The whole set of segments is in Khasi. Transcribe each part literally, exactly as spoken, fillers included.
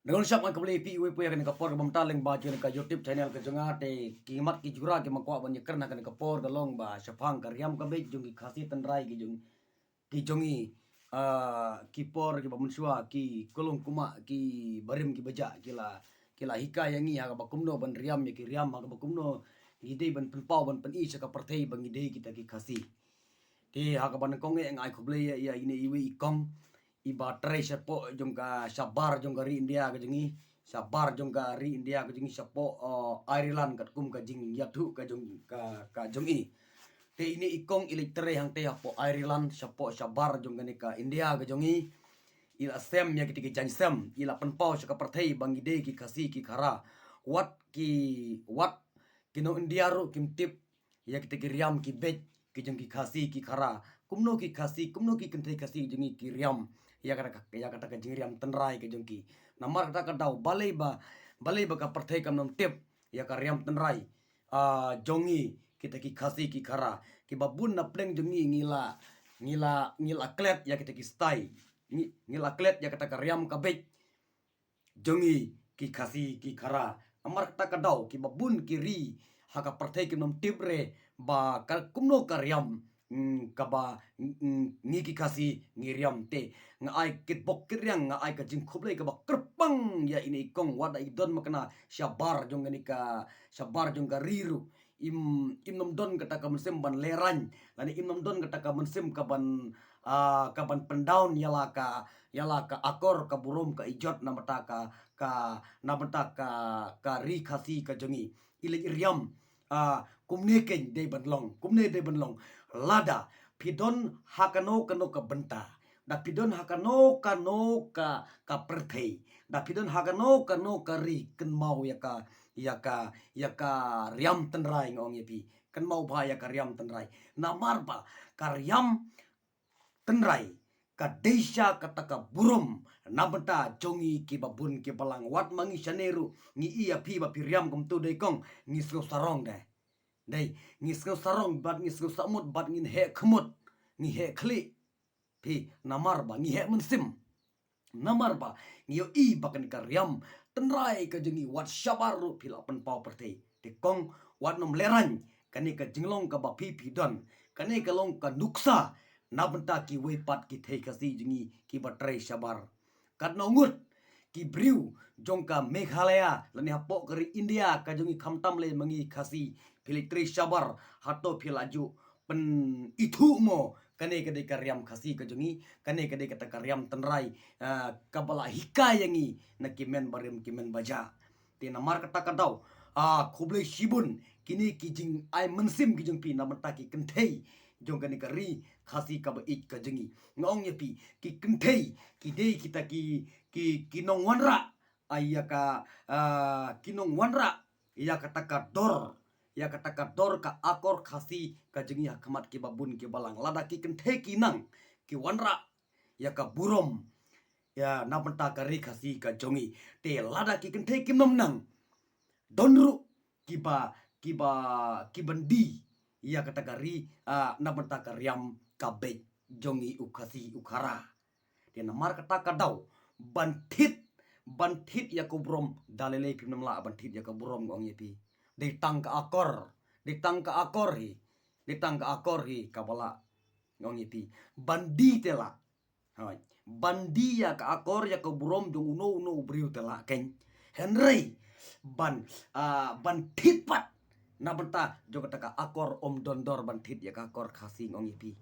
Ngan shap ngan khublei phi uwei pa uwei ha kane ka por kaba mynta lyngba jong ka YouTube channel ka jong nga. Te ki mat ki jura ki ma kwah ban ïakren ha kane ka por ka long ba shaphang ka riam ka beit jong ki Khasi tynrai ki jong ki jong i, ah, ki por kiba mynshuwa ki kulung kuma ki barim ki bajah ki la ki la hikai ïa ngi ha kaba kumno ban riam ïa ki riam ha kaba kumno ngi dei ban pynpaw ban pyni sha ka pyrthei ba ngi dei kita ki Khasi. Te ha kaba nyngkong eh nga ai khublei ïa ine iwei i kong iba trei shapoh jong ka shabar jong ka ri India ka jong i, shabar jong ka ri India ka jong i shapoh, uh, Ireland katkum ka jingïathuh ka jong ka ka jong i. Te ine i kong i leit trei hangtei hapoh Ireland shapoh shabar jong kane ka India ka jong i. I la sem ïa kita ki jaiñ sem, i la pynpaw sha ka pyrthei ba ngi dei ki Khasi ki Khara. Wat ki wat ki nong India ruh kim tip ïa kita ki riam ki beit ki jong ki Khasi ki Khara. Kumno ki Khasi, kumno ki kynthei Khasi jong ngi ki riam ïa kata ka ïa kata ka jingriam tynrai ka jong ki. Namar kata ka daw balei ba balei ba ka pyrthei kam nym tip ïa ka riam tynrai, ah, jong ngi kita ki Khasi ki Khara. Kiba bun na pdeng jong ngi ngi la ngi la ngi la klet ïa kita ki stai. Ngi ngi la klet ïa kata ka riam ka beit jong ngi ki Khasi ki Khara. Namar kata ka daw kiba bun ki ri ha ka pyrthei kim nym tip re ba ka kumno ka riam, mm, kaba, mm, ngi ki Khasi ngi riam. Te nga ai kitbok kitriang, nga ai ka jingkhublei kaba kyrpang ïa ine i kong wat la i don makna shabar jong kane ka shabar jong ka ri ruh im im nym don kata ka mynsiem ban lehraiñ lane im nym don kata ka mynsiem ka ban, ah, ka ban pyndown ïa la ka ïa la ka akor ka burom ka ijot na bynta ka ka na bynta ka ka ri Khasi ka jong ngi. I leit riam, ah, kumne kein dei ban long, kumne dei ban long. Lada phi don ha kano kano ka bynta, da phi don ha kano kano ka ka pyrthei, da phi don ha kano kano ka ri, kynmaw ïa ka ïa ka ïa ka riam tynrai nga ong ïa phi. Kynmaw bha ïa ka riam tynrai. Namar ba ka riam tynrai ka dei sha kata ka burom na bynta jong ngi kiba bun kiba lang. Wat ma ngi shane ruh ngi ïa phi ba phi riam kumto dei kong, ngi sngew sarong de. Dei, ngi sngew sarong bad ngi sngew sahmut bad ngin heh khmut, ngi heh khlieh. Phi, namar ba ngi heh mynsiem. Namar ba ngi ïohi ba kane ka riam tynrai ka jong ngi wat shabar ruh phi la pynpaw pyrthei. Te kong wat nym lehraiñ kane ka jinglong kaba phi phi don. Kane ka long ka nuksa na bynta kiwei pat ki thei Khasi jong ngi kiba trei shabar. Katno ngut ki briew jong ka Meghalaya lane hapoh ka ri India ka jong ngi khamtam lei ma ngi Khasi phi leit trei shabar hato phi la ju pynithuh mo kane ka dei ka riam Khasi ka jong ngi, kane ka dei kata ka riam tynrai, ah, kaba la hikai ïa ngi na ki men barim ki men bajah. Te namar kata ka daw, ah, khublei shibun kine ki jingai mynsiem ki jong phi na bynta ki kynthei jong kane ka ri Khasi kaba ïeit ka jong ngi. Nga ong ïa phi ki kynthei ki dei kita ki ki ki nongwanrah, ah, ïa ka, ah, ki nongwanrah ïa kata ka dor, ïa kata ka dor ka akor Khasi ka jong ngi ha khmat kiba bun kiba lang. Lada ki kynthei ki nang ki wanrah ïa ka burom ïa na bynta ka ri Khasi ka jong ngi. Te lada ki kynthei kim nym nang, don ruh kiba kiba kiban die ïa kata ka ri, ah, na bynta ka riam ka beit jong ngi u Khasi u Khara. Te namar kata ka daw ban thied ban thied ïa ka burom, da lei lei phim nym lah ban thied ïa ka burom nga ong ïa phi. Dei tang ka akor, dei tang ka akor hi, dei tang ka akor hi kaba lah nga ong ïa phi. Ban die te lah. Hooid. Ban die ïa ka akor ïa ka burom jong uno uno u briew te lah kein. Hynrei ban, ah, ban thied pat na bynta jong kata ka akor ym don dor ban thied ïa ka akor Khasi nga ong ïa phi.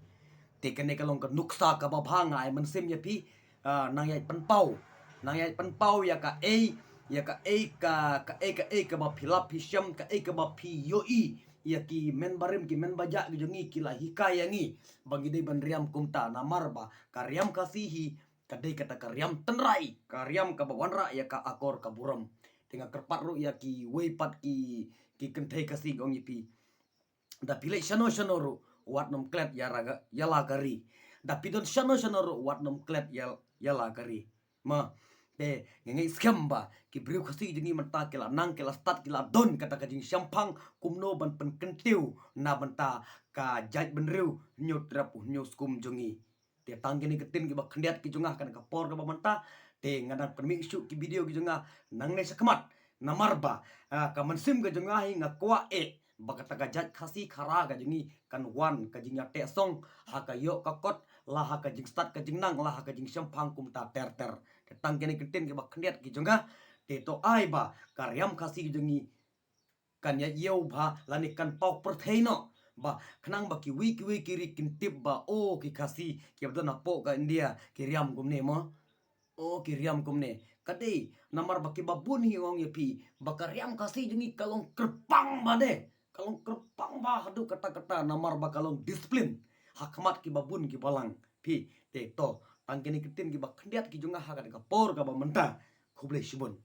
Te kane ka long ka nuksa kaba bha, nga ai mynsiem ïa phi, ah, nang ïaid pynpaw. Nang ïaid pynpaw ïa kaei, ïa kaei ka, kaei kaei kaba phi lap phi shem, kaei kaba phi ïohi ïa ki men barim ki men bajah ki jong ngi ki la hikai ïa ngi ba ngi dei ban riam kumta. Namar ba ka riam Khasi hi ka dei kata ka riam tynrai, ka riam kaba wanrah ïa ka akor ka burom. Te nga kyrpad ruh ïa kiwei pat ki ki kynthei Khasi nga ong ïa phi. Da phi leit shano shano ruh wat nym klet ïa ra ïa la ka ri. Da phi don shano shano ruh wat nym klet ïa ïa la ka ri. Ma te nga ngeit skhem ba ki briew Khasi jong ngi mynta ki la nang ki la stad ki la don kata ka jingshemphang kumno ban pynkyntiew na bynta ka jaitbynriew Hynñiewtrep Hynñiewskum jong ngi. Te tang kine ki ktien kiba khyndiat ki jong nga ha kane ka por kaba mynta. Te nga dang pynmih shuh ki video ki jong nga nangne shakhmat. Namar ba, ah, ka mynsiem ka jong nga hi nga kwah eh ba kata ka jait Khasi Khara ka jong ngi kan wan ka jingïateh song ha ka ïoh ka kot, la ha ka jingstad ka jingnang, la ha ka jingshemphang kumta ter ter. Te tang kine ki ktien kiba khyndiat ki jong nga. Te to ai ba ka riam Khasi ki jong ngi kan ïa ïew bha lane kan paw pyrthei noh. Ba khnang ba kiwei kiwei ki ri kin tip ba, o, ki Khasi kiba don hapoh ka India ki riam kumne mo. O, ki riam kumne. Ka dei namar ba kiba bun hi, ong ïa phi ba ka riam Khasi jong ngi ka long kyrpang bha de. Ka long kyrpang bha haduh katta katta namar ba ka long discipline ha khmat kiba bun kiba lang. Phi, te to tang kine ki ktien kiba khyndiat ki jong nga ha kata ka por kaba mynta. Khublei shibun.